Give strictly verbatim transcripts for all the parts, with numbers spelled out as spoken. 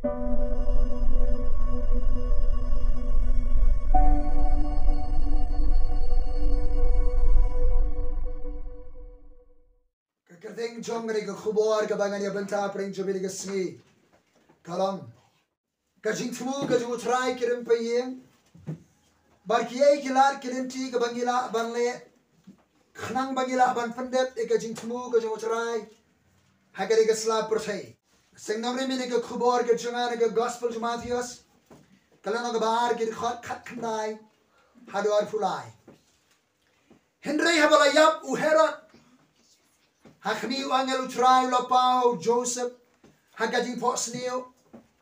Ka kyrteng jong kane ka khubor kaba ngan ïa bynta pyrshah jong kane ka sngi ka long: Ka jingthmu ka jong U Trai ki rem pyrshah ïing. Bad kiei ki lad ki lynti kaba ngi lah ban leh khnang ba ngi lah ban pyndep ïa ka jingthmu ka jong U Trai ha kane ka sla pyrthei? Sngewbha rim ïa ka khubor ka jong nga na ka Gospel jong u Mathaios, ka lynnong kaba ar, ka dkhot khatkhyndai haduh arphew lai. Hynrei haba la ïap u Herod, ha khmih, u angel U Trai u la paw ha u Joseph ha ka jingphohsniew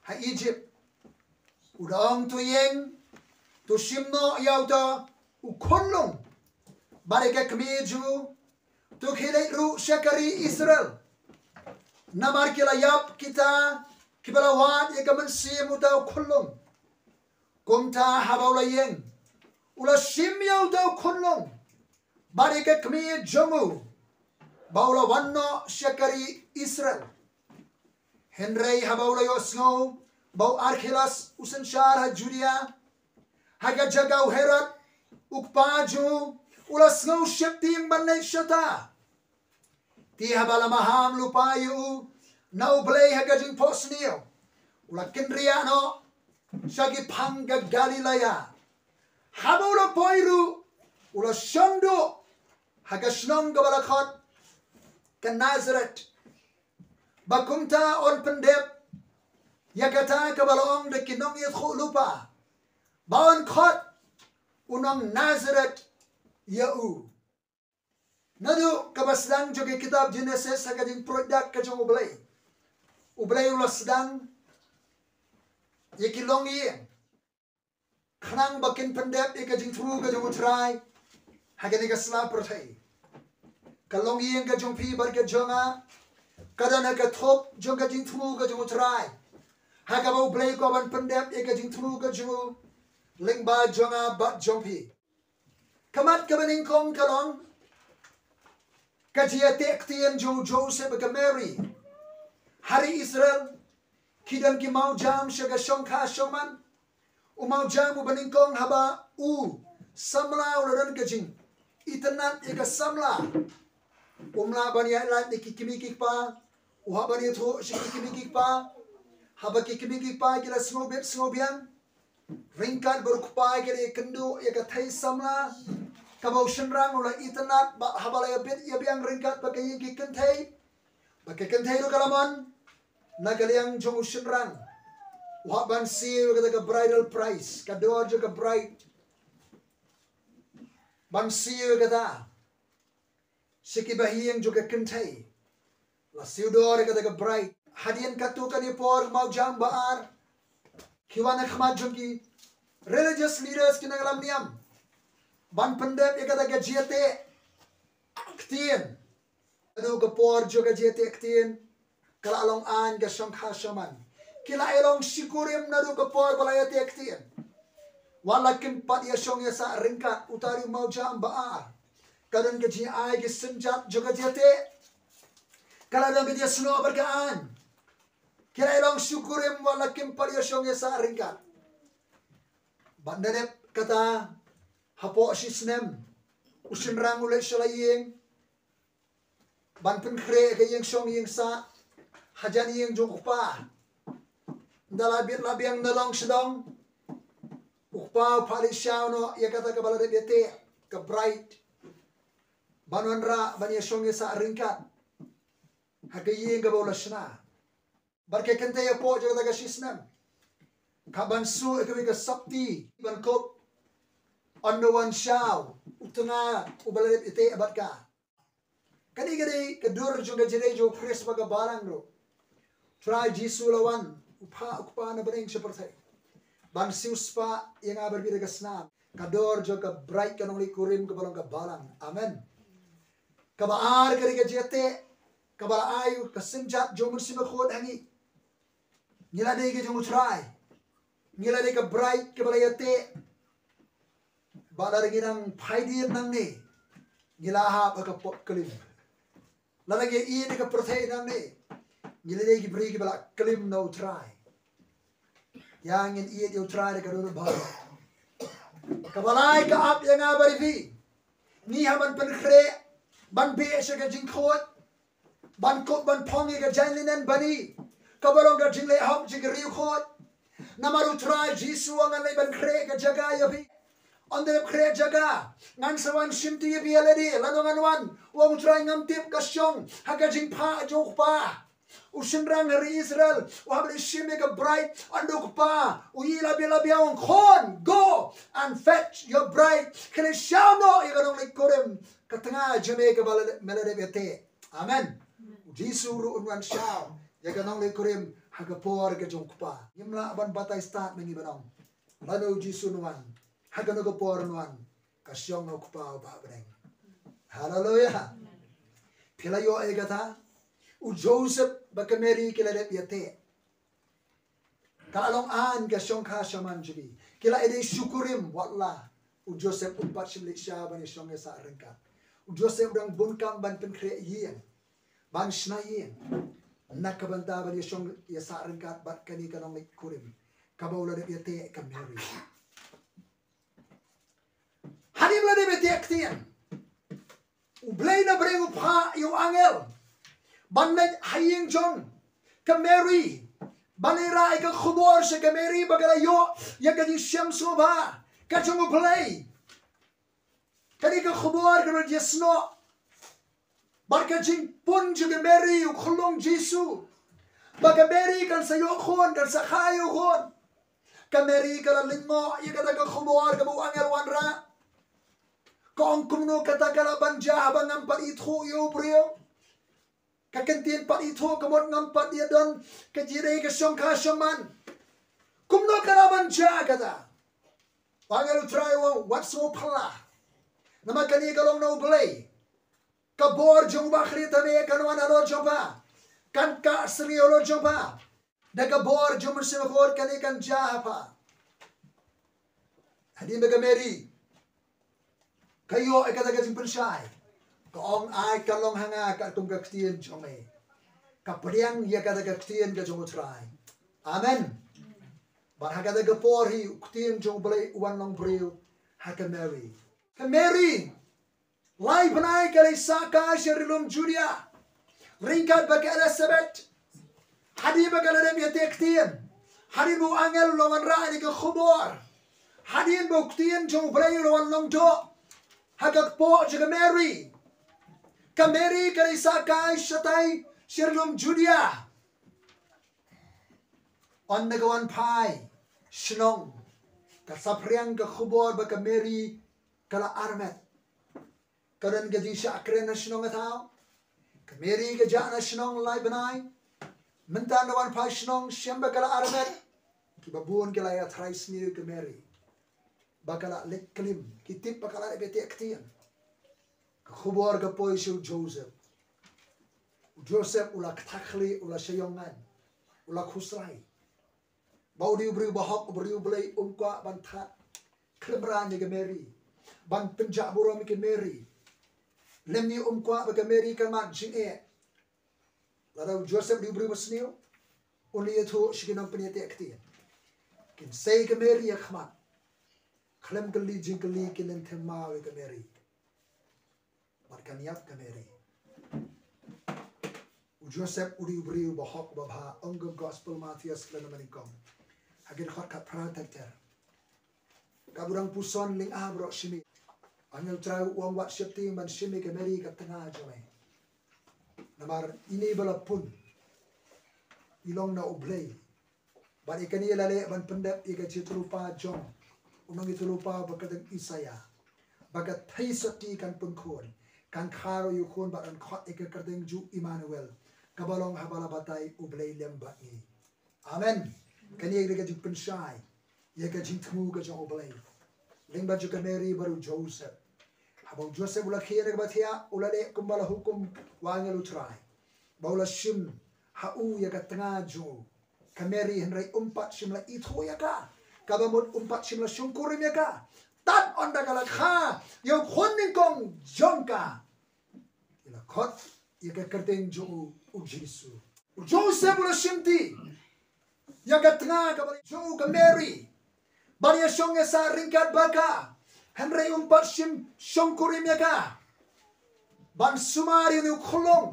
ha Egypt. U da ong: To ïeng, to shim noh ïa uta u khunlung bad ïa ka kmie jong u. To khie leit ruh sha ka ri Israel, namar ki la ïap kita kiba la wad ïa ka mynsiem uta u khunlung. Kumta haba u la ïeng, u la shim ïa uta u khunlung bad ïa ka kmie jong u, ba u la wan noh sha ka ri Israel. Hynrei haba u la ïohsngew ba u Arkhelas u synshar ha Judia, ha ka jaka u Herod u kpa jong u, u la sngew sheptieng ban leit shata. Te haba la maham lypa ïa u na U Blei ha ka jingphohsniew, u la kynriah noh sha ki phang ka Galilea. Haba u la poi ruh, u la shon duh ha ka shnong kaba la khot ka Nasaret, ba kumta un pyndep ïa kata kaba la ong da ki nongïathuhlypa, ba un khot u nong Nasaret ïa u. Naduh kaba sdang jong ka kitab Jenesis ha ka jingpruid dak ka jong U Blei, U Blei u la sdang ïa ki longïing khnang ba kin pyndep ïa ka jingthmu ka jong U Trai ha kane ka sla pyrthei. Ka longïing ka jong phi bad ka jong nga ka don ha ka thup jong ka jingthmu ka jong U Trai, ha kaba U Blei u kwah ban pyndep ïa ka jingthmu ka jong u lyngba jong nga bad jong phi. Ka mat kaba nyngkong ka long ka jingïateh ktien jong u Joseph bad ka Mary. Ha ri Israel ki don ki mawjam sha ka shongkha shongman. U mawjam uba nyngkong haba u samla u la don ka jingitynnad ïa ka samla, um lah ban ïaid lait na ki kmie ki kpa, u hap ban ïathuh sha ki kmie ki kpa. Haba ki kmie ki kpa ki la sngewbit sngewbiang, ryngkat bad u kpa ki la ïakynduh ïa ka thei samla kaba u shynrang u la itynnad, bad haba la ïabit ïabiang ryngkat bad ka ïing ki kynthei, bad ka kynthei ruh ka la mon na ka liang jong u shynrang. U hap ban siew ïa kata ka bridal price, ka dor jong ka bride, ban siew ïa kata sha ki bahaïing jong ka kynthei. La siew dor ïa kata ka bride. Hadien katto katne por, mawjam ba ar, ki wan ha khmat jong ki religious leaders, ki nongïalam niam, ban pyndep ïa kata ka jingïateh ktien. Naduh ka por jong ka jingïateh ktien ka la long aiñ ka shongkha shongman. Ki la ïalong shi kurim naduh ka por ba la ïateh ktien. Wat la kim pat ïashong ïasah ryngkat, uta u mawjam ba ar, ka don ka jingai ki synjat jong ka jingïateh. Ka la don ka jingsnoh bad ka aiñ. Ki la ïalong shi kurim wat la kim pat ïashong ïasah ryngkat. Bad nadep kata, hapoh shi snem, u shynrang u leit sha la ïing ban pynkhreh ka ïing shong ïing sah hajan ïing jong u kpa. Ynda la bit la biang na long sha dong, u kpa u phah leit shaw noh ïa kata kaba la dep ïateh, ka bride, ban wanrah ban ïashong ïasah ryngkat ha ka ïing kaba u la shna. Bad ka kynthei hapoh jong kata ka shi snem ka ban suh ïa kawei ka sopti ban kup, ynda wan shaw u tnga uba la dep ïateh bad ka. Kane ka dei ka dur jong ka jingïadei jong u Khrist bad ka balang ruh. Trai Jisu la wan, u phah u kpa na bneng sha pyrthei ban siewspah ïa nga bad phi da ka snam. Ka dur jong ka bride ka long lei kurim kaba long ka balang. Amen. Kaba ar ka dei ka jingïateh kaba la ai ka synjat jong u Mynsiem Bakhuid ha ngi. Ngi la dei ka jong u Trai. Ngi la dei ka bride kaba la ïateh. Bad lada ngi nang phai dien nangne, ngi la hap ha ka pop klim. Lada ngi ïa ïeit ïa ka pyrthei nangne, ngi la dei ki briew kiba la klim na u Trai. Ïa ngin ïeit ïa U Trai da ka dohnud baroh. Kaba lai ka ap ïa nga bad ïa phi. Ngi hap ban pynkhreh, ban beh sha ka jingkhuid, ban kut ban phong ïa ka jaiñ linen bani. Kaba long ka jingleh hok jong ka riewkhuid. Namar U Trai Jisu u ong ngan leit ban khreh ka jaka ïa phi. Ym dei ban khreh jaka. Ngan sa wan shim ti ïa phi ha lade, lano ngan wan. U ong U Trai ngam tip ka shong, ha ka jingphah jong U Kpa. U shynrang ha ri Israel, u hap leit shim ïa ka bride, u ong ïa u kpa, u ïeh la biang la biang, u ong, "Khun, go and fetch your bride." Khie leit shaw noh ïa ka nongleit kurim, ka tnga jong me kaba la, me la dep ïateh. Amen. U Jisu ruh un wan shaw ïa ka nongleit kurim ha ka por ka jong U Kpa. Ngim lah ban batai stad ma ngi ban ong lano U Jisu un wan, ha kano ka por un wan. Ka shong na U Kpa uba ha bneng. Haleluya. Phi la ïoh ïa kata? U Joseph bad ka Mary ki la dep ïateh. Ka la long aiñ ka shongkha shaman jong ki. Ki la ïadei shu kurim, wat la u Joseph um pat shym leit shaw ban ïashong ïasah ryngkat. U Joseph u dang bun kam ban pynkhreh ïing, ban shna ïing, na ka bynta ban ïashong ïasah ryngkat bad kane ka nongleit kurim kaba u la dep ïateh, ka Mary. Hadien ba la dep ïateh ktien, U Blei na bneng u phah ïa u angel ban leit ha ïing jong ka Mary, ban ïarap ïa ka khubor sha ka Mary ba ka la ïoh ïa ka jingshem sngewbha ka jong U Blei. Kane ka khubor ka la ïasnoh bad ka jingpun jong ka Mary ïa u khyllung Jisu, ba ka Mary kan sa ïoh khun, kan sa kha ïa u khun. Ka Mary ka la lyngngoh ïa kata ka khubor kaba u angel u wanrah. Ka ong, "Kumno kata ka lah ban jia haba ngam pat ithuh ïa u briew? Ka ktien pat ithuh ka mut ngam pat ïadon, ka jia dei ka shongkha shaman. Kumno ka lah ban jia kata?" U angel U Trai u ong, "Wat sngew phylla, namar kane ka long na U Blei. Ka bor jong U Bakhraw te kan wan halor jong pha, kan kah syrngiew halor jong pha. Da ka bor jong U Mynsiem Bakhuid kane kan jia ha pha." Hadien ba ka Mary ka ïoh ïa kata ka jingpynshai, ka ong, "Ai, ka long ha nga katkum ka ktien jong me." Ka pdiang ïa kata ka ktien ka jong U Trai. Amen. Bad ha kata ka por hi u ktien jong U Blei u wan long briew ha ka Mary. Ka Mary lai bnai ka la ïasah kai sha ri lum Judia ryngkat bad ka Elisabet. Hadien ba ka la dep ïateh ktien, hadien ba u angel u la wanrah ïa ka khubor, hadien ba u ktien jong U Blei u la wan long doh ha ka kpoh jong ka Mary, ka Mary ka la ïasah kai shatai sha ri lum Judia. Ynda ka wan phai shnong, ka saphriang ka khubor ba ka Mary ka la armet. Ka don ka jingshah kren na shnong ka thaw. Ka Mary ka jah na shnong lai bnai. Mynta ynda wan phai shnong, shem ba ka la armet, kiba bun ki la ïa trai sniew ïa ka Mary ba ka la leit klim, ki tip ba ka la dep ïateh ktien. Ka khubor ka poi sha u Joseph. U Joseph u la kthah khlieh, u la shah ïong ngan, u la khuslai. Ba u dei u briew ba hok, u briew U Blei, um kwah ban thad khlem rang ïa ka Mary, ban pynjah burom ïa ka Mary. Lymne um kwah ba ka Mary kan mad jingeh. Lada u Joseph u dei u briew ba sniew, un ïathuh sha ki nongpynïateh ktien. Kin sei ka Mary ha khmat. Khlem kylli jingkylli kin lynthem maw ïa ka Mary. Bad kan ïap ka Mary. U Joseph u dei u briew ba hok ba bha, ong ka Gospel Mathaios ka lynnong ba nyngkong, ha ka dkhot khatphra ter ter. Katba u dang puson lyngba baroh shimiet, angel Trai u ong, wat sheptieng ban shim ïa ka Mary ka tnga jong me. Namar ine ba la pun i long na U Blei. Bad ïa kane la leh ban pyndep ïa ka jingïathuhlypa jong u nongïathuhlypa ba kyrteng Isaïah, ba ka theisotti kan pynkhun, kan kha ruh ïa u khun bad kan khot ïa ka kyrteng jong u Immanuel, kaba long haba la batai, U Blei lem bad ngi. Amen. Kane ka dei ka jingpynshai ïa ka jingthmu ka jong U Blei lyngba jong ka Mary bad u Joseph. Haba u Joseph u la khie na kaba thiah, u la leh kumba la hukum u angel U Trai, ba u la shim ha u ïa ka tnga jong u, ka Mary, hynrei um pat shym la ithuh ïa ka, kaba mut um pat shym la shongkurim ïa ka. Tad ynda ka la kha ïa u khun nyngkong jong ka, ki la khot ïa ka kyrteng jong u, u Jisu. U Joseph u la shim ti, ïa ka tnga kaba la jong u ka Mary ban ïa shong ïa sah ryngkat bad ka. Hynrei um pat shim shongkurim ïa ka ban sumar ïa une u khyllung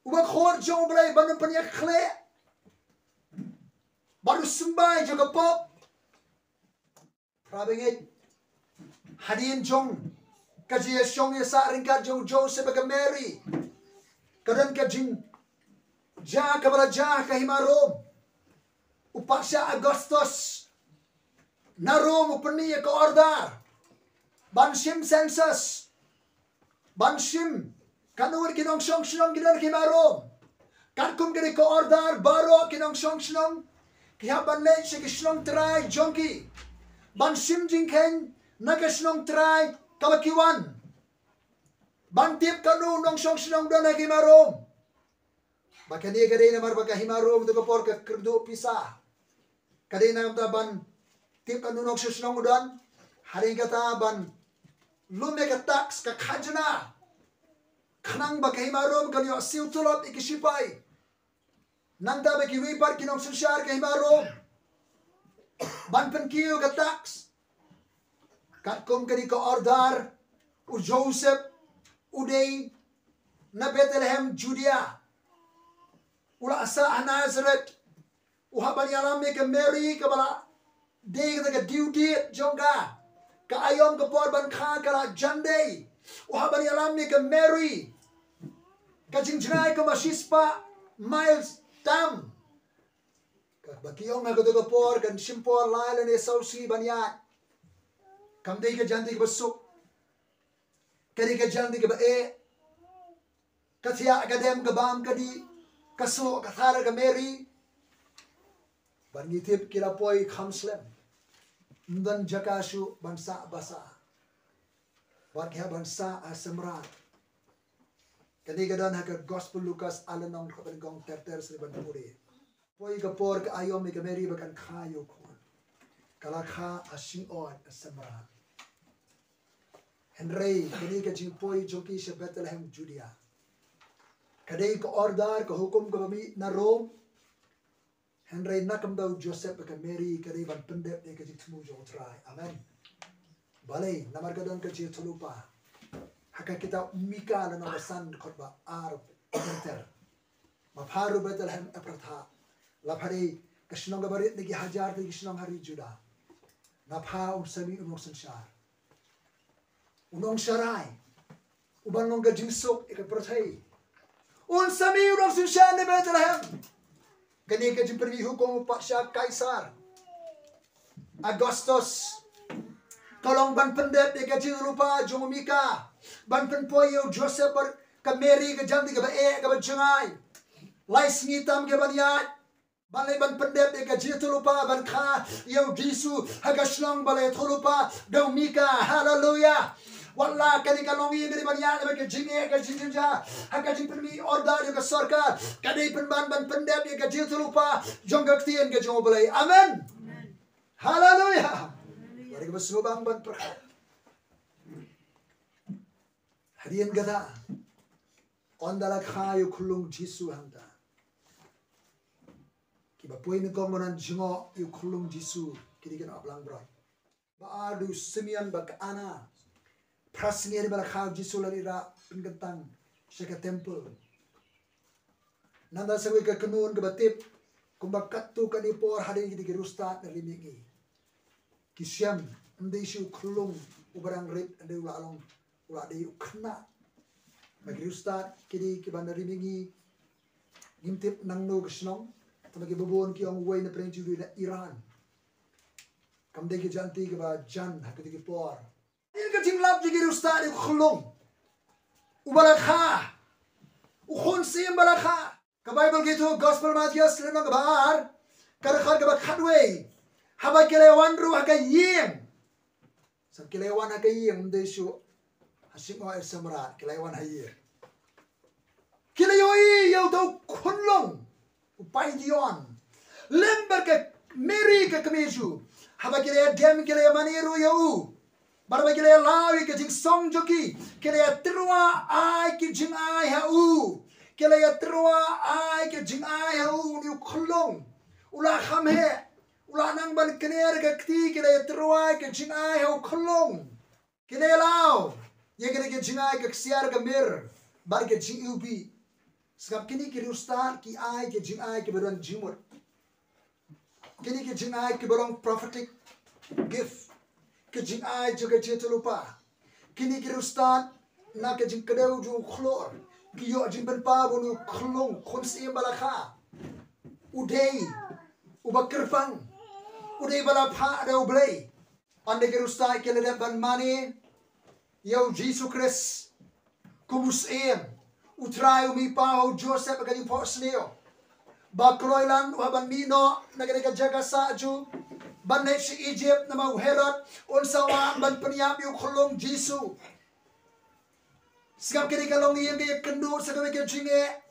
uba khot jong U Blei ban ym pynïakhleh bad u symbai jong ka pop. Para bangeit, hadien jong ka jingïashong ïasah ryngkat jong u Joseph bad ka Mary, ka don ka jingjia kaba la jia ha ka hima Rom. U patsha Augustus na Rom u pynmih ïa ka order ban shim census, ban shim katno ngut ki nongshong shnong ki don ha ka hima Rom. Katkum kane ka order baroh ki nongshong shnong ki hap ban leit sha ki shnong trai jong ki ban shim jingkheiñ na ka shnong trai kaba ki wan, ban tip katno nongshong shnong don ha ka hima Rom. Ba kane ka dei namar ba ka hima Rom tu ka por ka kyrduh pisa. Ka dei namar ban tip katno nongshong shnong u don. Hadien kata ban lum ïa ka tax, ka khajna, khnang ba ka hima Rom kan ïoh siew tulop ïa ki shipai. Nangta ba kiwei pat ki nongsynshar ka hima Rom ban pynkiew ka tax. Katkum kane ka order, u Joseph u dei na Bethlehem, Judea. U la sah ha Nazareth. U hap ban ïalam ïa ka Mary kaba la dei kata ka due date jong ka. Ka aïom ka por ban kha ka la jan dei. U hap ban ïalam ïa ka Mary. Ka jingjngai kumba shispah miles tam. Kaba ki ong ha kato ka por kan shim por lai lane saw sngi ban ïaid. Kam dei ka jingïaid kaba suk. Ka dei ka jingïaid kaba eh. Ka thiah ka dem ka bam ka dih, ka soh ka thar ka Mary. Bad ngi tip ki la poi kham slem. Ym don jaka shuh ban sah basa. Bad ki hap ban sah ha Symrad. Kane ka don ha ka Gospel Lukas, a lynnong, dkhot ba nyngkong ter ter sdang ban pule. Poi ka por ka aïom ïa ka Mary ba kan kha ïa u khun. Ka la kha ha shyngod ha Symrad. Hynrei kane ka jingpoi jong ki sha Bethlehem Judea ka dei ka order, ka hukum kaba mih na Rom. Hynrei na ka bynta u Joseph bad ka Mary ka dei ban pyndep ïa ka jingthmu jong U Trai. Amen. Balei? Namar ka don ka jingïathuhlypa. Ha ka kitab Mika lynnong ba san, dkhot ba ar ter ter. Mapha ruh Bethlehem Ephrathah, la pha dei ka shnong kaba rit na ki hajar tylli ki shnong ha ri Judah, na pha un sa mih u nongsynshar, u nongsharai, uban long ka jingsuk ïa ka pyrthei. Un sa mih u nongsynshar na Bethlehem. Kane ka jingpynmih hukum u patsha Kaisar Augustus ka long ban pyndep ïa ka jingïathuhlypa jong u Mika, ban pynpoi ïa u Joseph bad ka Mary ka jingïaid kaba eh kaba jngai. Lai sngi tam ki ban ïaid ban leit ban pyndep ïa ka jingïathuhlypa ban kha ïa u Jisu ha ka shnong ba la ïathuhlypa da u Mika. Haleluya. Wat la kane ka longïing ka dei ban ïaid bad ka jingeh, ka jingjynjar, ha ka jingpynmih order jong ka sorkar, ka dei pynban ban pyndep ïa ka jingïathuhlypa jong ka ktien ka jong U Blei. Amen. Haleluya. Wat la kaba sngewbang ban pyrkhat. Hadien kata, ynda la kha ïa u khyllung Jisu hangta, kiba poi nyngkong ban wan jngoh ïa u khyllung Jisu ki dei ki nongap langbrot. Ba ar dei u Simeon bad ka Anna. Phra sngi hadien ba la kha u Jisu la leit rah pynkyntang sha ka temple. Nangta sa kawei ka kynhun kaba tip, kumba katto katne por hadien ki dei ki riewstad na ri mihngi. Ki shem, ym dei shuh u khyllung uba dang rit, ym dei, u la long, u la dei u khynnah. Ba ki riewstad ki dei kiba na ri mihngi, ngim tip nangno ka shnong, tangba kiba bun ki ong uwei na pdeng jong u dei na Iran. Kam dei ka jingïaid kaba jan ha kito ki por. Ïa ka jinglap jong ki riewstad ïa u khyllung uba la kha, u khun syiem ba la kha. Ka Baibl ka ïathuh, Gospel Mathaios lynnong kaba ar, ka dkhot kaba khatwei, haba ki la wan ruh ha ka ïing. Sa ki la wan ha ka ïing, ym dei shuh ha shnong, ha Samaria, ki la wan ha ïing. Ki la ïohi ïa uto u khyllung, u paidbah, lem bad ka Mary ka kmie jong u. Haba ki la ïa dem, ki la ïa mane ruh ïa u. Bad haba ki la ïa law ïa ka jingsong jong ki, ki la ïa tyrwa ai ki jingai ha u. Ki la ïa tyrwa ai ki jingai ha u, une u khyllung. U la kham heh. U la nang ban kner ka kti, ki la ïatyrwa ïa ka jingai ha u khyllung. Ki la ïalap ïa kane ka jingai ka ksiar ka mir bad ka jingiwbih. Sngap, kine ki riewstad ki ai ka jingai kaba don jingmut. Kine ki jingai kiba long prophetic gift. Ka jingai jong ka jingïathuhlypa. Kine ki riewstad na ka jingkdew jong u khlur ki ïoh jingpynpaw ba une u khyllung, khun syiem ba la kha, u dei uba kyrpang, u dei ba la phah da U Blei. Ynda ki riewstad ki la dep ban mane ïa u Jisu Khrist kum u syiem, u trai u mihpaw ha u Joseph ha ka jingphohsniew, ba kloi lang u hap ban mih noh na kane ka jaka sah jong u, ban leit sha Egypt, namar u Herod un sa wan ban pynïap ïa u khyllung Jisu. Sngap, kane ka long ïing ka ïakynduh sa kawei ka jingeh.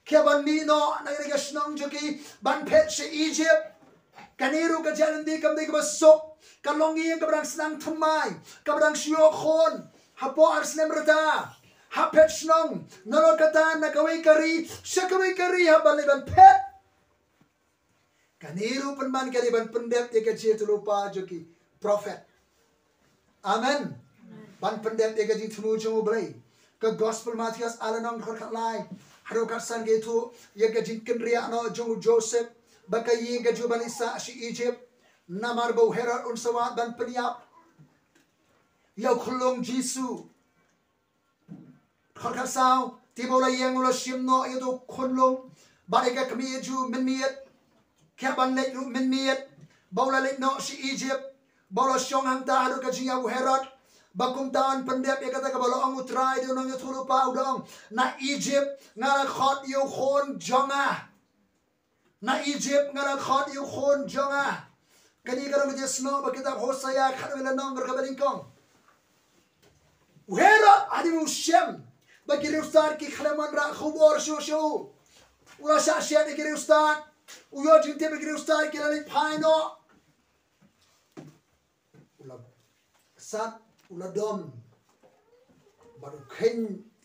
Ki hap ban mih noh na kane ka shnong jong ki ban phet sha Egypt. Kane ruh ka jaka lynti kam dei kaba suk. Ka long ïing kaba dang sdang thymmai, kaba dang shu ïoh khun hapoh ar snem rta. Hap phet shnong, nalor kata na kawei ka ri sha kawei ka ri hap ban leit ban phet. Kane ruh pynban ka dei ban pyndep ïa ka jingïathuhlypa jong ki prophet. Amen. Ban pyndep ïa ka jingthmu jong U Blei. Ka Gospel Mathaios, ar lynnong, dkhot khatlai haduh khatsan, ka ïathuh ïa ka jingkynriah noh jong u Joseph bad ka ïing ka jong u ban leit sah sha Egypt, namar ba u Herod un sa wad ban pynïap ïa u khyllung Jisu. Dkhot khatsaw, te ba u la ïeng u la shim noh ïa uto u khunlung bad ïa ka kmie jong u mynmiet. Ki hap ban leit ruh mynmiet, ba u la leit noh sha Egypt, ba u la shong hangta haduh ka jingïap u Herod. Ba kumta yn pyndep ïa kata kaba la ong u Trai da u nongïathuhlypa, u da ong, na Egypt nga la khot ïa u khun jong nga. Na Egypt nga la khot ïa u khun jong nga. Kane ka dei ka jingsngew ba kitab Hosea khatwei lynnong, dkhot kaba nyngkong. U Herod hadien u shem ba ki riewstad ki khlem wanrah khubor shuh shuh, u la shah shet ïa ki riewstad. U ïoh jingtip ba ki riewstad ki la leit phai noh. U la sat, u la don bad u kheiñ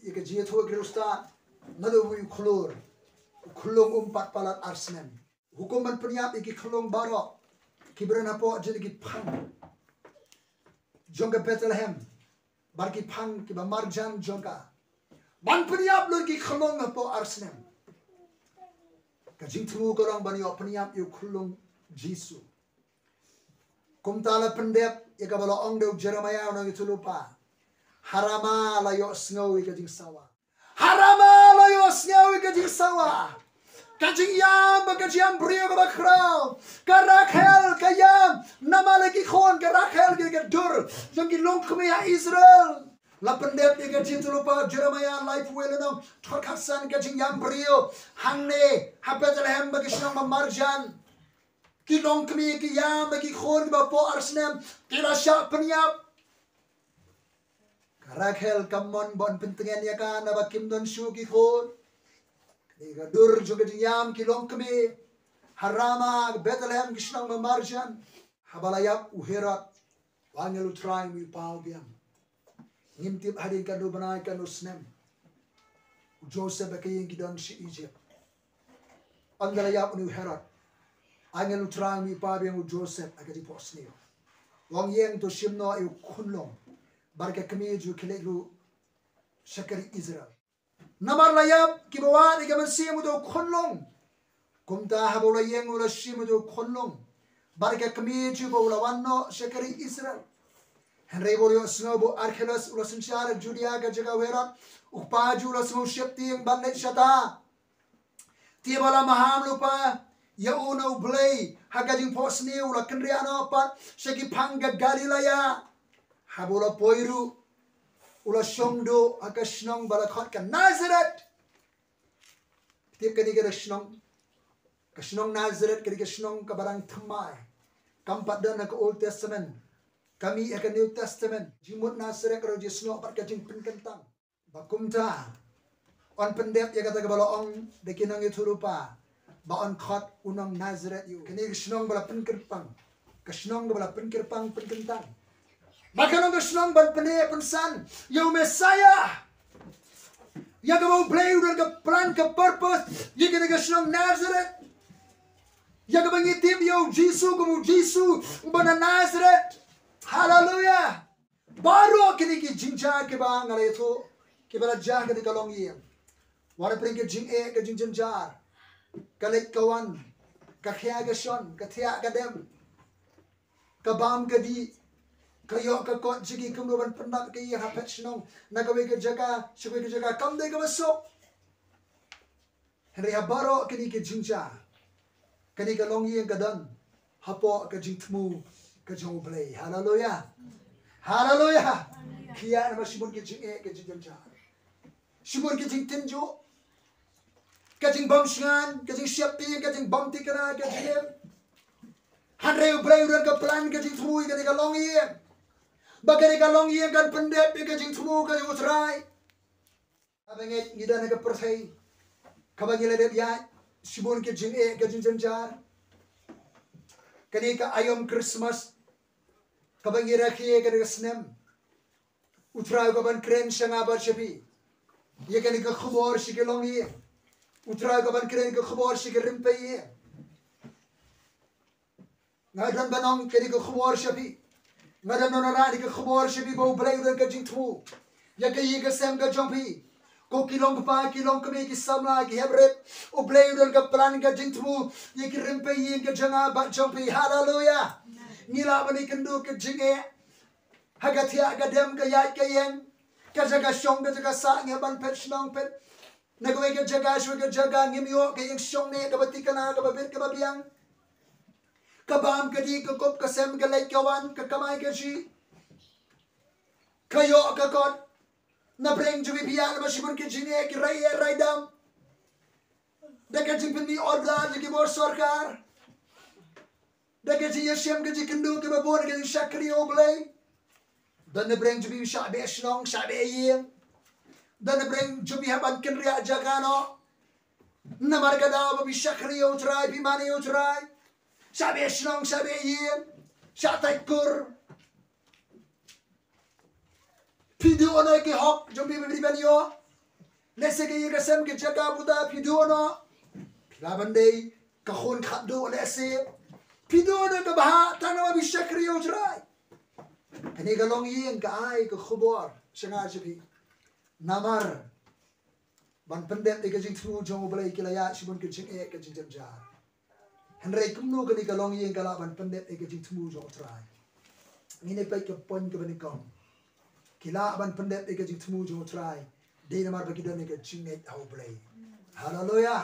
ïa ka jingïathuh ïa ki riewstad. Naduh u khlur, u khlung um pat palat ar snem. Hukum ban pynïap ïa ki khlung baroh kiba don hapoh jong ki phang jong ka Bethlehem bad ki phang kiba marjan jong ka, ban pynïap lut ki khlung hapoh ar snem. Ka jingthmu ka long ban ïoh pynïap ïa u khlung Jisu. Kumta la pyndep ïa kaba la ong da u Jeremaïah u nongïathuhlypa. Ha Rama la ïohsngew ïa ka jingsawa. Ha Rama la ïohsngew ïa ka jingsawa. Ka jingïam bad ka jingïam briew kaba khraw. Ka Rakhel ka ïam namar la ki khun, ka Rakhel ka dei ka dur jong ki longkmie ha Israel. La pyndep ïa ka jingïathuhlypa Jeremaïah laiphew wei lynnong, dkhot khatsan, ka jingïam briew hangne ha Bethlehem bad ki shnong ba marjan. Ki longkmie ki ïam bad ki khun kiba hapoh ar snem ki la shah pynïap. Ka Rakhel kam mon ban pyntngen ïa ka naba kim don shuh ki khun. Ka dei ka dur jong ka jingïam ki longkmie ha Rama, Bethlehem, ki shnong ba marjan. Haba la ïap u Herod, u angel u Trai u mih paw biang. Ngim tip hadien katno bnai, katno snem, u Joseph bad ka ïing ki don sha Egypt. Ynda la ïap une u Herod, angel u Trai u mih paw biang u Joseph ha ka jingphohsniew. U ong, ïeng to shim noh ïa u khunlung bad ka kmie jong u, khie leit ruh sha ka ri Israel. Namar la ïap kiba wad ïa ka mynsiem uto u khunlung. Kumta haba u la ïeng u la shim uto u khunlung bad ka kmie jong u, ba u la wan noh sha ka ri Israel. Hynrei ba u la ïohsngew ba u Arkhelaus u la synshar ha Judia, ka jaka u Herod u kpa jong u, u la sngewsheptieng ban leit shata. Te ba la maham lypa ïa u na U Blei ha ka jingphohsniew, u la kynriah noh pat sha ki phang ka Galilaya. Haba u la poi ruh, u la shong duh ha ka shnong ba la khot ka Nazareth. Tip kane ka shnong, ka shnong Nazareth ka dei ka shnong kaba dang thymmai. Kam pat don ha ka Old Testament, ka mih ha ka New Testament. Jingmut Nazareth ka dei ka jingsngew bad ka jingpynkyntang. Ba kumta yn pyndep ïa kata kaba la ong da ki nongïathuhlypa, ba yn khot u nong Nazareth ïa u. Kane ka shnong ba la pynkyrpang, ka shnong kaba la pynkyrpang pynkyntang. Ba kan long ka shnong ban pynneh pynsan ïa u Messiah. Ïa kaba U Blei u don ka plan, ka purpose ïa kane ka shnong Nazareth. Ïa kaba ngi tip ïa u Jisu kum u Jisu uba na Nazareth. Haleluya. Baroh kine ki jingjia kiba nga la ïathuh, kiba la jia ha kane ka longïing. Wat la pyrshah ka jingeh, ka jingjynjar, ka leit ka wan, ka khia ka shon, ka thiah ka dem, ka bam ka dih, ka ïoh ka kot, jingeh kumno ban pyndap ka ïing ha phet shnong, na kawei ka jaka sha kawei ka jaka, kam dei kaba suk. Hynrei ha baroh kine ki jingjia, kane ka longïing ka don hapoh ka jingthmu ka jong U Blei. Haleluya. Haleluya. Khie ïa namar shibun ki jingeh, ka jingjynjar, shibun ki jingtynjuh, ka jingbym shngaiñ, ka jingsheptieng, ka jingbym thikna, ka jingim. Hynrei U Blei u don ka plan, ka jingthmu ïa kane ka longïing, ba kane ka longïing kan pyndep ïa ka jingthmu ka jong U Trai. Kaba ngeit, ngi don ha ka pyrthei kaba ngi la dep ïaid shibun ki jingeh, ka jingjynjar. Kane ka aïom Christmas kaba ngi rakhe kane ka snem, U Trai u kwah ban kren sha nga bad sha phi ïa kane ka khubor sha ki longïing. U Trai u kwah ban kren ka khubor sha ki rympei ïing. Nga don ban ong kane ka khubor sha phi. Nga don ban ong kane ka khubor sha phi ba U Blei u don ka jingthmu ïa ka ïing ka sem ka jong phi. Ko ki long kpa, ki long kmie, ki samla, ki hep rit, U Blei u don ka plan, ka jingthmu ïa ki rympei ïing ka jong nga bad jong phi. Haleluya. Ngi lah ban ïakynduh ka jingeh ha ka thiah ka dem, ka ïaid ka ïeng, ka jaka shong, ka jaka sah, ngi hap ban phet shnong, phet na kawei ka jaka sha kawei ka jaka, ngim ïoh ka ïing shong ne kaba thikna, kaba bit kaba biang. Ka bam ka dih, ka kup ka sem, ka leit ka wan, ka kamai kajih, ka ïoh ka kot. Na pdeng jong phi ïa, namar shibun ki jingeh, ki rai ïa rai dam da ka jingpynmih order jong ki bor sorkar, da ka jingïashem, ka jingkynduh kaba bun, da ka jingshakri ïa U Blei. Don na pdeng jong phi shah beh shnong, shah beh ïing. Don na pdeng jong phi hap ban kynriah jaka noh. Namar ka daw ba phi shakri ïa U Trai, phi mane ïa U Trai. Shah beh shnong, shah beh ïing, shah tait kur. Phi duh noh ïa ki hok jong phi ba phi dei ban ïoh. Lehse ka ïing ka sem, ka jaka buta, phi duh noh. Phi lah ban dei ka khun khatduh lehse. Phi duh noh ka bha tang namar phi shakri ïa U Trai. Kane ka longïing ka ai ka khubor sha nga sha phi. Namar ban pyndep ïa ka jingthmu jong U Blei ki la ïaid shibun ka jingeh, ka jingjynjar. Hynrei kumno kane ka longïing ka lah ban pyndep ïa ka jingthmu jong U Trai? Ngin ïa peit ka point kaba nyngkong. Ki lah ban pyndep ïa ka jingthmu jong U Trai dei namar ba ki don ïa ka jingngeit ha U Blei. Haleluya.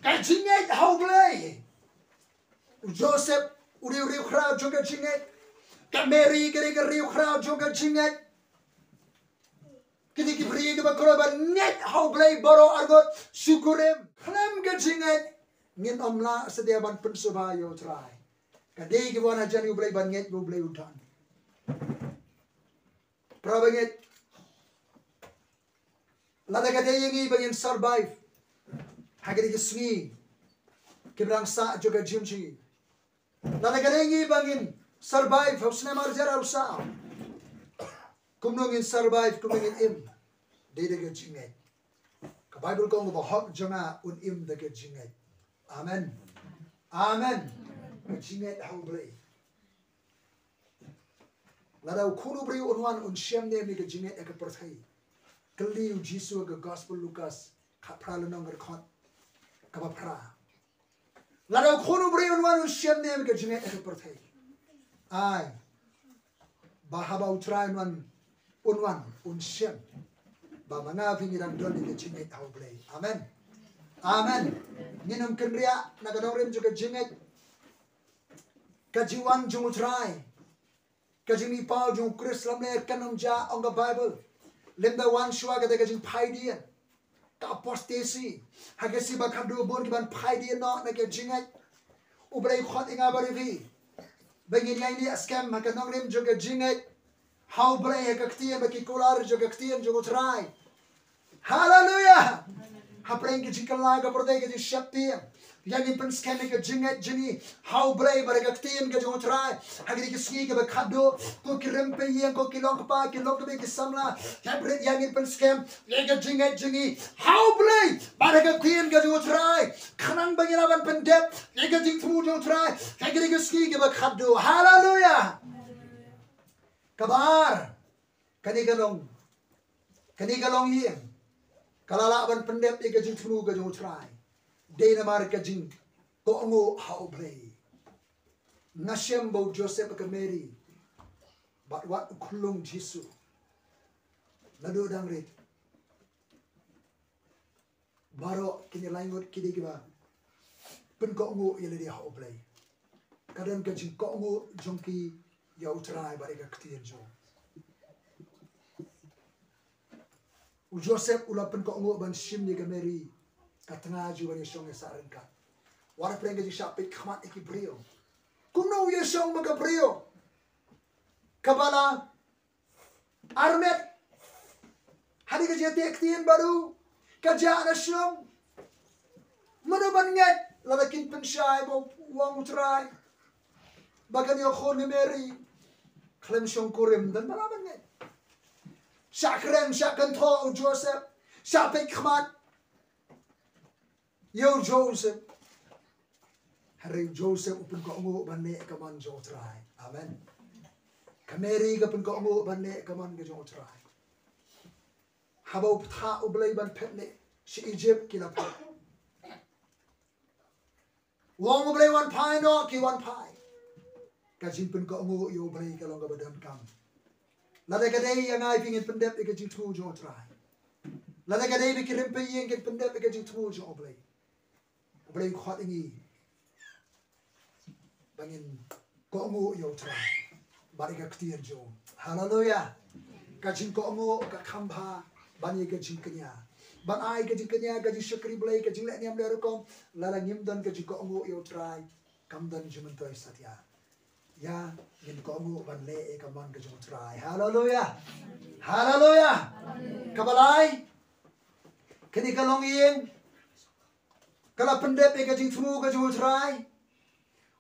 Ka jingngeit ha U Blei. U Joseph u dei u riewkhraw jong ka jingngeit. Ka Mary ka dei ka riewkhraw jong ka jingngeit. Kine ki briew kiba kyrpad ban ngeit ha U Blei baroh arngut, shu kurim khlem ka jingngeit, ngin ym lah satia ban pynsngewbha ïa U Trai. Ka dei kiba wan hajan ïa U Blei ban ngeit ba U Blei u don. Para bangeit, lada ka dei ïa ngi ba ngin survive ha kine ki sngi kiba dang sah jong ka jingim jong ngi, lada ka dei ïa ngi ba ngin survive ha u snem ar hajar arphew saw, kumno ngin survive, kumno ngin im? Dei da ka jingngeit. Ka Baibl ka ong, uba hok jong nga un im da ka jingngeit. Amen. Amen. Ka jingngeit ha U Blei. Lada u Khun u briew un wan, un shem ne em ïa ka jingngeit ha ka pyrthei? Kylli U Jisu ha ka Gospel Lukas khatphra lynnong, ka dkhot kaba phra. Lada u Khun u briew un wan, un shem ne em ïa ka jingngeit ha ka pyrthei? Ai, ba haba U Trai un wan, un wan, un shem ba ma nga phi ngi dang don ïa ka jingngeit ha U Blei. Amen. Amen. Ngin ym kynriah na ka nongrim jong ka jingngeit. Ka jingwan jong U Trai, ka jingmihpaw jong U Khrist lamler kan ym jia, ong ka Baibl. Lymda wan shuwa kata ka jingphaidien, ka apostasy. Ha ka sngi ba khadduh bun ki ban phaidien noh na ka jingngeit. U Blei u khot ïa nga bad ïa phi ba ngin ïaineh skhem ha ka nongrim jong ka jingngeit ha U Blei, ha ka ktien, ba ki kular jong ka ktien jong U Trai. Haleluya. Hapdeng ka jingkylla ka pyrthei, ka jingsheptieng, Ïa ngin pynskhem ïa ka jingngeit jong ngi ha U Blei bad ïa ka ktien ka jong U Trai ha kine ki sngi kiba khatduh. Ko ki rynpei ïing, ko ki long kpa, ki long kmie, ki samla, hynrei ïa ngin pynskhem ïa ka jingngeit jong ngi ha U Blei bad ïa ka ktien ka jong U Trai, khnang ba ngin lah ban pyndep ïa ka jingthmu jong U Trai ha kine ki sngi kiba khatduh. Haleluya. Kaba ar, kane ka long, kane ka longïing ka la lah ban pyndep ïa ka jingthmu ka jong U Trai dei namar ka jingkohnguh ha U Blei. Nga shem ba u Joseph bad ka Mary bad wat u khyllung Jisu, naduh dang rit, baroh kine laingut ki dei kiba pynkohnguh ïa lade ha U Blei. Ka don ka jingkohnguh jong ki ïa U Trai bad ïa ka ktien jong u. Joseph u la pynkohnguh ban shim ïa ka Mary, ka tnga jong u, ban ïashong ïasah ryngkat. Wat la pyrshang ka jingshah peit khmat ïa ki briew. Kumno u ïashong bad ka briew kaba la armet? Hadien ka jingteh ktien bad u, ka jah na shnong. Mano ban ngeit lada kin pynshai ba u ong U Trai ba kan ïoh khun ha Mary khlem shongkurim? Don ba lah ban ngeit? Shah kren, shah kynthoh u Joseph, shah peit khmat ïa u Joseph. Hynrei u Joseph u pynkohnguh ban leh ïa ka mon jong U Trai. Amen. Ka Mary ka pynkohnguh ban leh ïa ka mon ka jong U Trai. Haba u phah U Blei ban phet leh sha Egypt, ki la phah. U ong U Blei wan phai noh, ki wan phai. Ka jingpynkohnguh ïa U Blei ka long kaba donkam. Lada ka dei ïa nga ïa phi ngin pyndep ïa ka jingthmu jong U Trai. Lada ka dei ba ki rynpei ïing kin pyndep ïa ka jingthmu jong U Blei, U Blei u khot ïa ngi ba ngin kohnguh ïa U Trai bad ïa ka ktien jong u. Haleluya. Ka jingkohnguh ka kham bha ban ïa ka jingkñia, ban ai ka jingkñia, ka jingshakri Blei, ka jingleh niam leh rukom. Lada ngim don ka jingkohnguh ïa U Trai, kam don jingmyntoi satia. Ïa ngin kohnguh ban leh ïa ka mon ka jong U Trai. Haleluya. Haleluya. Kaba lai, kane ka longïing ka la pyndep ïa ka jingthmu ka jong U Trai.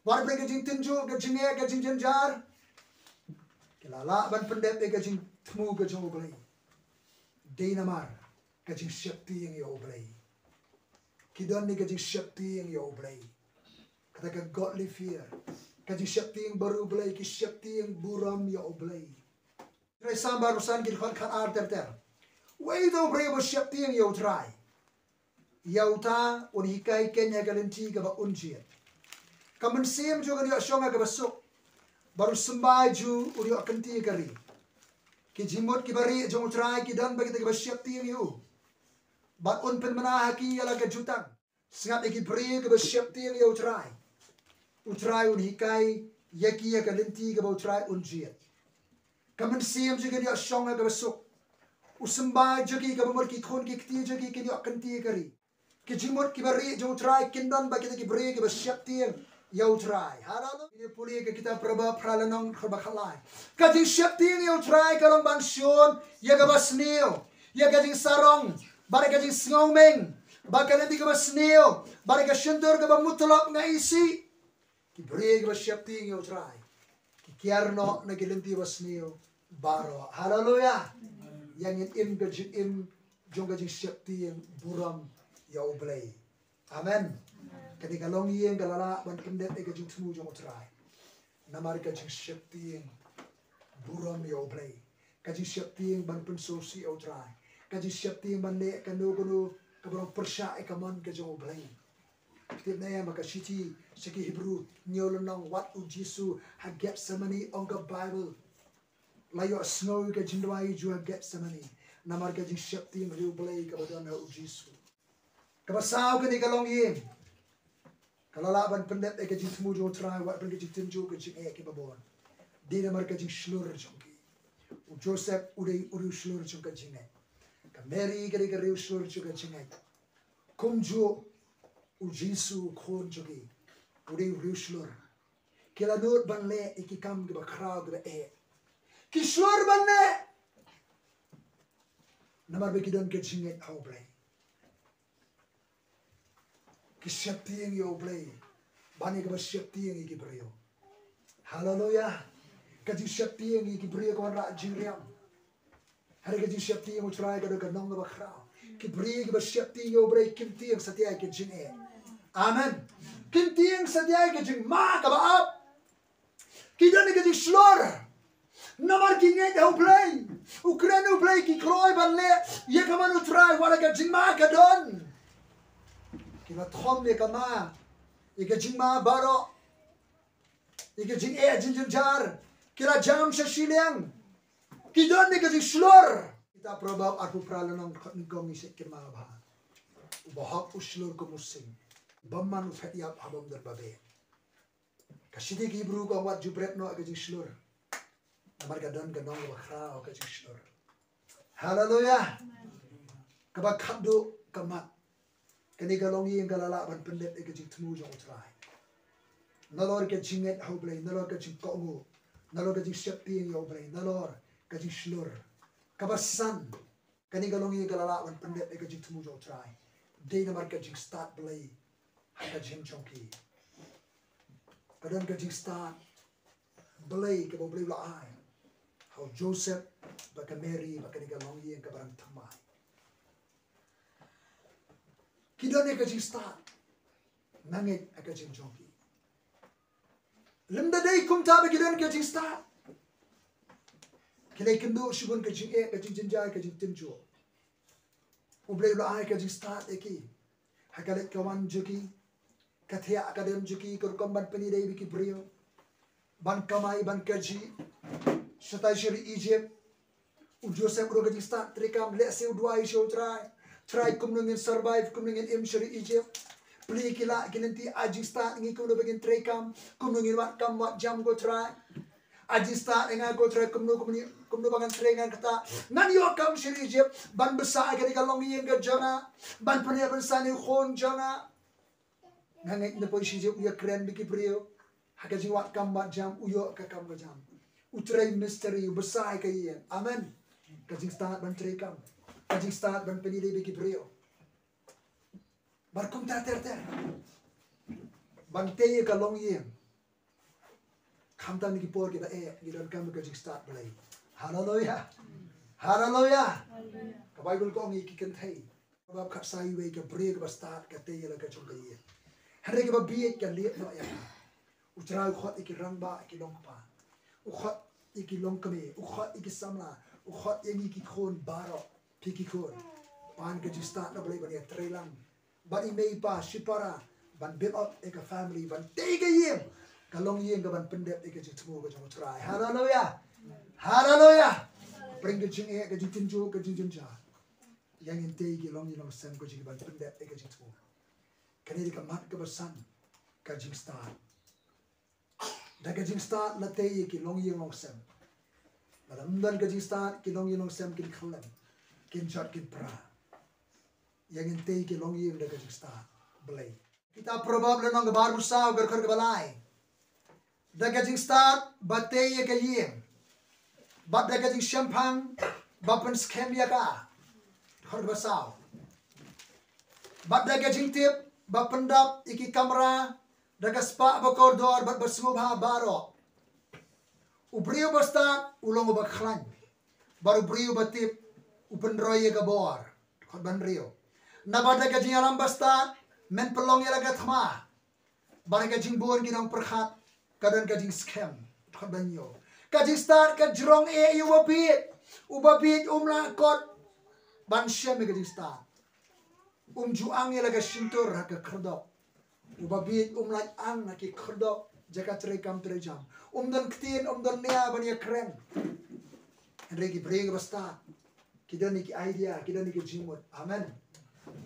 Wat la pyrshang ka jingtynjuh, ka jingeh, ka jingjynjar, ki la lah ban pyndep ïa ka jingthmu ka jong U Blei. Dei namar ka jingsheptieng ïa U Blei. Ki don ïa ka jingsheptieng ïa U Blei. Kata ka godly fear. Ka jingsheptieng bad U Blei, ki sheptieng burom ïa U Blei. Trai Sam ba rusan ki dkhot khatar ter ter. Wei da u briew ba sheptieng ïa U Trai, ïa uta un hikai keiñ ha ka lynti kaba un jied. Ka mynsiem jong u kan ïoh shong ha kaba suk, bad u symbai jong u un ïoh kynti ka ri. Ki jingmut kiba rieh jong U Trai ki don bad kita kiba sheptieng ïa u, bad un pynmyna ha ki ïa la ka jutang. Sngap ïa ki briew kiba sheptieng ïa U Trai. U Trai un hikai ïa ki ïa ka lynti kaba U Trai un jied. Ka mynsiem jong ki kan ïoh shong ha kaba suk. U symbai jong ki, kaba mut ki khun ki kti jong ki, kin ïoh kynti ka ri. Ki jingmut kiba rieh jong U Trai kin don bad kita ki briew kiba sheptieng ïa U Trai. Haleluya. Ngi pule ka kitab Proverb phra lynnong kaba khatlai. Ka jingsheptieng ïa U Trai ka long ban shun ïa kaba sniew, ïa ka jingsarong, bad ïa ka jingsngewmeng, bad ka lynti kaba sniew, bad ïa ka shyntur kaba mutlop nga isih. Ki briew kiba sheptieng ïa U Trai ki kiar noh na ki lynti ba sniew baroh. Haleluya. Ïa ngin im ka jingim jong ka jingsheptieng burom ïa U Blei. Amen. Kane ka longïing ka la lah ban pyndep ïa ka jingthmu jong U Trai namar ka jingsheptieng burom ïa U Blei. Ka jingsheptieng ban pynsngewsih ïa U Trai. Ka jingsheptieng ban leh kano kano kaba long pyrshah ïa ka mon ka jong U Blei. Tip ne em, ha ka shithi sha ki Hebru hynñiew lynnong, wat u Jisu ha Gethsemane, ong ka Baibl, la ïohsngew ïa ka jingduwai jong u ha Gethsemane namar ka jingsheptieng ïa U Blei kaba don ha u Jisu. Kaba saw, kane ka longïing ka la lah ban pyndep ïa ka jingthmu jong U Trai wat ban ka jingtynjuh, ka jingeh, kiba bun. Dei namar ka jingshlur jong ki. U Joseph u dei u riewshlur jong ka jingngeit. Ka Mary ka dei ka riewshlur jong ka jingngeit. Kumjuh u Jisu u khun jong ki u dei u riewshlur. Ki la nud ban leh ïa ki kam kiba khraw, kiba eh. Ki shlur ban leh namar ba ki don ka jingngeit ha U Blei. Ki sheptieng ïa U Blei ban ïa kaba sheptieng ïa ki briew. Haleluya. Ka jingsheptieng ïa ki briew ka wanrah jingriam. Hynrei ka jingsheptieng ïa U Trai ka don ka nong kaba khraw. Ki briew kiba sheptieng ïa U Blei kim tieng satia ïa ka jingeh. Amen. Kim tieng satia ïa ka jingma kaba ap. Ki don ïa ka jingshlur. Namar ki ngeit ha U Blei. U kren U Blei ki kloi ban leh ïa ka mon U Trai wat la ka jingma ka don. Ki la thom ïa ka ma, ïa ka jingma baroh, ïa ka jingeh jingjynjar. Ki la jam sha shiliang. Ki don ïa ka jingshlur. Kita Proverb arphew phra lynnong khat nyngkong ngi shet kyrman bha. U bahok u shlur kum u sing. Bymman u phet ïap ha bym don ba beh. Ka shithi ki Hebru ka ong wat ju bret noh ïa ka jingshlur. Namar ka don ka nong kaba khraw ka jingshlur. Haleluya. Kaba khatduh ka mat. Kane ka longïing ka la lah ban pyndep ïa ka jingthmu jong U Trai. Nalor ka jingngeit ha U Blei, nalor ka jingkohnguh, nalor ka jingsheptieng ïa U Blei, nalor ka jingshlur. Kaba san, kane ka longïing ka la lah ban pyndep ïa ka jingthmu jong U Trai. Dei namar ka jingstad Blei ha ka jingim jong ki. Ka don ka jingstad Blei kaba U Blei u la ai ha u Joseph bad ka Mary bad kane ka longïing kaba rangthymmai. Ki don ïa ka jingstad. Nga ngeit ha ka jingim jong ki. Lymda dei kumta ba ki don ka jingstad, ki la ïakynduh shibun ka jingeh, ka jingjynjar, ka jingtynjuh. U Blei u la ai ka jingstad ïa ki. Ha ka leit ka wan jong ki, ka thiah ka dem jong ki, ka rukom ban pynïadei bad ki briew, ban kamai ban kajih shatai sha ri Egypt. U Joseph u don ka jingstad treikam, lehse u duwai sha U Trai, Trai kumno ngin survive, kumno ngin im sha ri Egypt. Plie ki lad ki lynti, ai jingstad ïa ngi kumno ba ngin treikam, kumno ngin wad kam wad jam ko Trai. Ai jingstad ïa nga ko Trai kumno, kumno, kumno ba ngan trei ngan ktah, ngan ïoh kam sha ri Egypt ban bsa ïa kane ka longïing ka jong nga, ban pynïaid pynsan ïa u khun jong nga. Nga ngeit na poi sha Egypt u ïakren bad ki briew. Ha ka jingwad kam wad jam u ïoh ka kam ka jam. U trei ministry, u bsa ïa ka ïing. Amen. Ka jingstad ban treikam, ka jingstad ban pynïadei bad ki briew. Bad kumta ter ter. Ban tei ïa ka longïing. Khamtam ha ki por kiba eh, ngi donkam ïa ka jingstad Blei. Haleluya. Haleluya. Ka Baibl ka ong ïa ki kynthei. Proverb khatsaw, iwei, ka briew kaba stad ka tei ïa la ka jong ka ïing. Hynrei kaba bieit ka lieh noh ïa ka. U Trai u khot ïa ki rangbah, ïa ki longkpa. U khot ïa ki longkmie, u khot ïa ki samla, u khot ïa ngi ki khun baroh, phi ki khun. Pan ka jingstad na Blei ban ïatrei lang bad i mei i pa, shipara, ban build up ïa ka family, ban tei ka ïing, ka longïing ka ban pyndep ïa ka jingthmu ka jong U Trai. Haleluya. Haleluya. Pyrshah ka jingeh, ka jingtynjuh, ka jingjynjar. Ïa ngin tei ki longïing longsem ka jong ki ban pyndep ïa ka jingthmu. Kane dei ka mat kaba san, ka jingstad. Da ka jingstad la tei ïa ki longïing longsem. Lada ym don ka jingstad, ki longïing longsem kin khyllem, kin jot, kin pra. Ïa ngin tei ki longïing da ka jingstad Blei. Kitab Proverb lynnong kaba arphew saw, ka dkhot kaba lai. Da ka jingstad ba tei ïa ka ïing, bad da ka jingshemphang ba pynskhem ïa ka. Dkhot kaba saw. Bad da ka jingtip ba pyndap ïa ki kamra, da ka spah ba kordor bad ba sngewbha baroh. U briew ba stad u long uba khlaiñ, bad u briew ba tip u pynroi ïa ka bor. Dkhot ba hynriew. Naba da ka jingïalam ba stad men pynlong ïa la ka thma, bad da ka jingbun ki nongpyrkhat ka don ka jingskhem. Dkhot ba hynñiew. Ka jingstad ka jrong eh ïa uba bieit, uba bieit um lah kot ban shem ïa ka jingstad. Um ju ang ïa la ka shyntur ha ka khyrdop. Uba bieit um lah ang ha ki khyrdop jaka treikam treijam. Um don ktien, um don nia ban ïakren. Hynrei ki briew kiba stad ki don ïa ki idea, ki don ïa ki jingmut. Amen.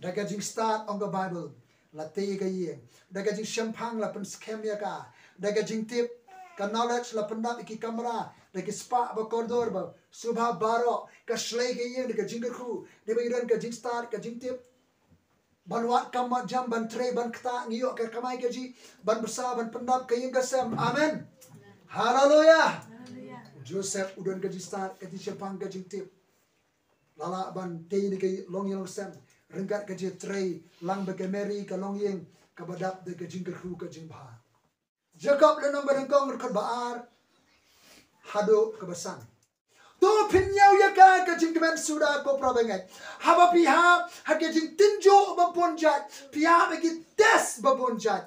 Da ka jingstad, ong ka Baibl, la tei ïa ka ïing. Da ka jingshemphang la pynskhem ïa ka. Da ka jingtip, ka knowledge, la pyndap ïa ki kamra. Da ki spah ba kordor ba sngewbha baroh, ka shlei ka ïing da ka jingkyrkhu. Dei ba ngi don ka jingstad, ka jingtip ban wad kam wad jam, ban trei, ban ktah, ngi ïoh ka kamai kajih, ban bsa, ban pyndap ka ïing ka sem. Amen. Haleluya. Joseph u don ka jingstad, ka jingshemphang, ka jingtip. La lah ban tei ïa ka longïing longsem ryngkat ka jingtrei lang bad ka Mary, ka longïing kaba dap da ka jingkyrkhu ka jingbha. Jakob lynnong ba nyngkong dkhot ba ar haduh kaba san. To phin ñiew ïa ka ka jingkmen suda ko para bangeit. Haba phi hap ha ka jingtynjuh ba bun jait, phi hap ha ki test ba bun jait.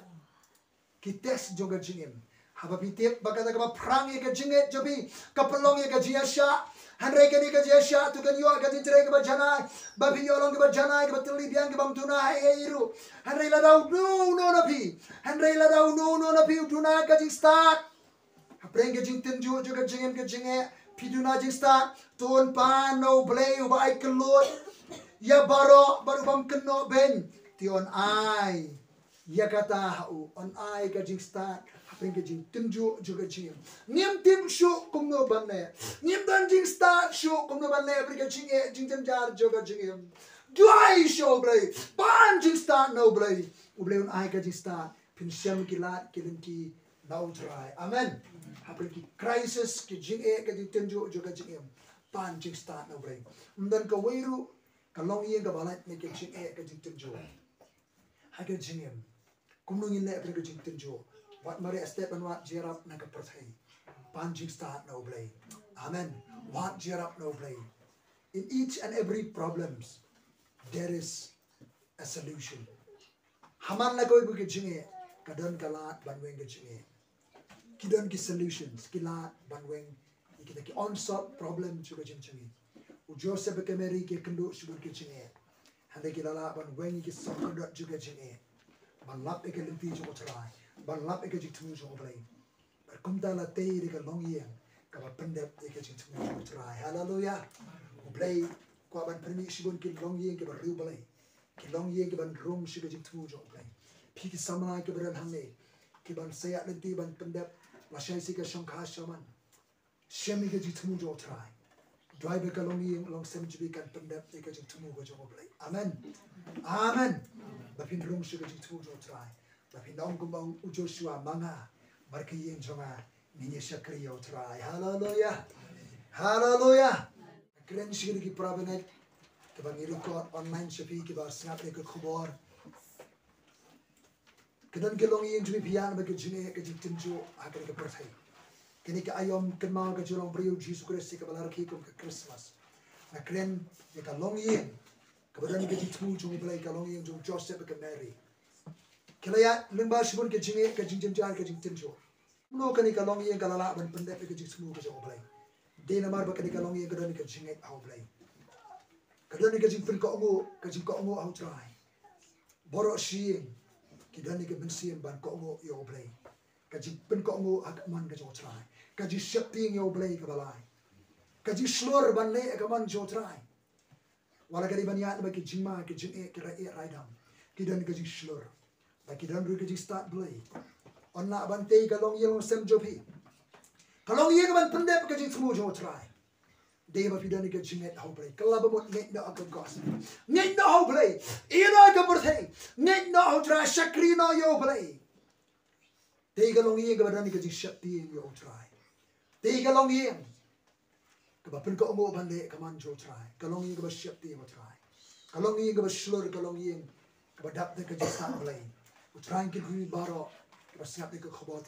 Ki test jong ka jingim. Haba phi tip ba kata kaba phrang ïa ka jingngeit jong phi ka pynlong ïa ka jingïaishah. Hynrei kane ka jingïaishah to kan ïoh ka jingtrei kaba janai. Ba phi ïoh long kaba janai, kaba tylli biang, kaba ym duna ha ei ei ruh. Hynrei lada uno uno na phi, hynrei lada uno uno na phi u duna ka jingstad, hapdeng ka jingtynjuh jong ka jingim ka jingeh, phi duna jingstad, to un pan na U Blei uba ai kylluid ïa baroh bad u bym kynnoh beiñ. Te un ai ïa kata ha u, un ai ka jingstad hapdeng ka jingtynjuh jong ka jingim. Ngim tip shuh kumno ban leh, ngim don jingstad shuh kumno ban leh hapdeng ka jingeh jingjynjar jong ka jingim. Duwai sha U Blei, pan jingstad na U Blei. U Blei un ai ka jingstad. Phin shem ki lad ki lynti na U Trai. Amen. Hapdeng ki crisis, ki jingeh, ka jingtynjuh jong ka jingim, pan jingstad na U Blei. Ym don kawei ruh ka longïing kaba lait na ka jingeh, ka jingtynjuh ha ka jingim. Kumno ngin leh hapdeng ka jingtynjuh? Wat mareh step ban wad jingïarap na ka pyrthei. Pan jingstad na U Blei. Amen. Wad jingïarap na U Blei. In each and every problems there is a solution. Ha man la kawei ka jingeh ka don ka lad ban weng ka jingeh. Ki don ki solutions, ki lad ban weng ïa kita ki unsolved problem jong ka jingim. U Joseph bad ka Mary ki kynduh shibun ki jingeh, hynrei ki la lah ban weng ïa ki sawkhyrdop jong ka jingeh, ban lap ïa ka lynti jong U Trai, ban lap ïa ka jingthmu jong U Blei. Bad kumta la tei da ka longïing kaba pyndep ïa ka jingthmu jong U Trai. Haleluya. U Blei u kwah ban pynmih shibun ki longïing kiba riewblei, ki longïing kiban rung sha ka jingthmu jong U Blei. Phi ki samla kiba don hangne, kiban sa ïaid lynti ban pyndep lashai shi ka shongkha shaman, shem ïa ka jingthmu jong U Trai. Duwai ba ka longïing longsem jong phi kan pyndep ïa ka jingthmu ka jong U Blei. Amen. Amen. Ba phin rung sha ka jingthmu jong U Trai. Ba phin ong kumba ong u Joshua, ma nga bad ka ïing jong nga ngin ïa shakri ïa U Trai. Haleluya. Haleluya. Kren shi ki para bangeit kiba ngi record online sha phi, kiba sngap ïa ka khubor. Ka don ka longïing jong phi ïa ka jingeh, ka jingtynjuh ha kane ka pyrthei. Kane ka aïom kynmaw ka jinglong briew Jisu Khrist kaba la rakhe kum ka Christmas. Nga kren ïa ka longïing kaba don ka jingthmu jong U Blei, ka longïing jong Joseph bad ka Mary. Ki la ïaid lyngba shibun ka jingeh, ka jingjynjar, ka jingtynjuh. Kumno kane ka longïing ka la lah ban pyndep ïa ka jingthmu ka jong U Blei? Dei namar ba kane ka longïing ka don ka jingngeit ha U Blei. Ka don ka jingpynkohnguh, ka jingkohnguh ha U Trai. Baroh shi ïing ki don ka mynsiem ban kohnguh ïa U Blei. Ka jingpynkohnguh ha ka mon ka jong U Trai. Ka jingsheptieng ïa U Blei kaba lai. Ka jingshlur ban leh ïa ka mon jong U Trai. Wat la ka dei ban ïaid bad ki jingma, ki jingeh, ki raid ïa raid dam, ki don ka jingshlur. Bad ki don ruh ka jingstad Blei. Yn lah ban tei ka longïing longsem jong phi. Ka longïing ban pyndep ka jingthmu jong U Trai. Dei ba phi don ka jingngeit ha U Blei. Kylla ba mut ngeit noh ha ka gospel. Ngeit noh ha U Blei. Ïeh noh ha ka pyrthei. Ngeit noh ha U Trai, shakri noh ïa U Blei. Dei ka longïing kaba don ka jingsheptieng ïa U Trai. Dei ka longïing kaba pynkohnguh ban leh ka mon jong U Trai. Ka longïing kaba sheptieng ïa U Trai. Ka longïing kaba shlur, ka longïing kaba dap da ka jingstad Blei. U Trai un kyrkhu ïa baroh kiba sngap ïa ka khubor.